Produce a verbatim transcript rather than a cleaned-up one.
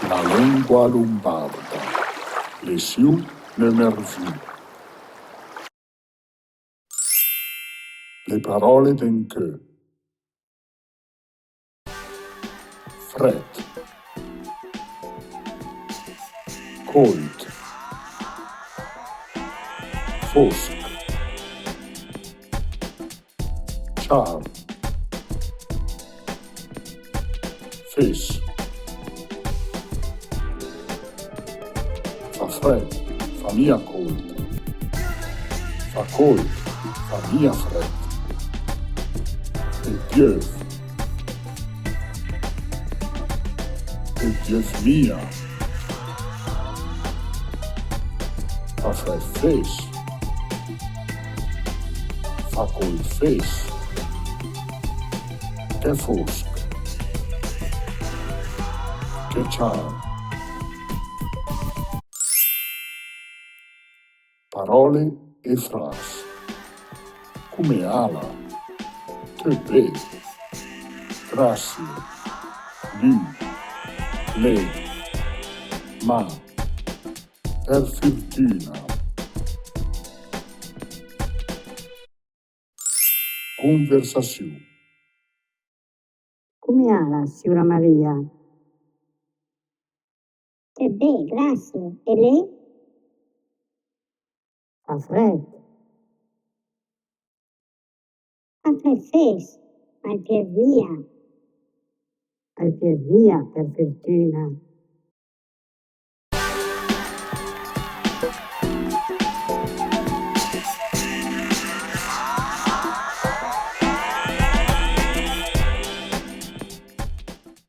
La lengua lombarda. Lesiù nömer vü. Le parole d'encö. Frèt. Cóld. Fósch. Ciar. Fés. Fa frèt, fa mia cóld. Fa cóld, fa mia frèt. El piöv. El piöv mia. Fa frèt fés. Fa cóld fés. Che fósch. Che ciar. Parole e fras. Come ala? Töt bé. Grassie. Lü. Lé. Ma. Per fürtüna. Conversasiù. Come ala, siura Maria? Töt bé, grassie. E lé? Fa frèt. Fa frèt fés, ma el piöv mia. El piöv mia, per fürtüna.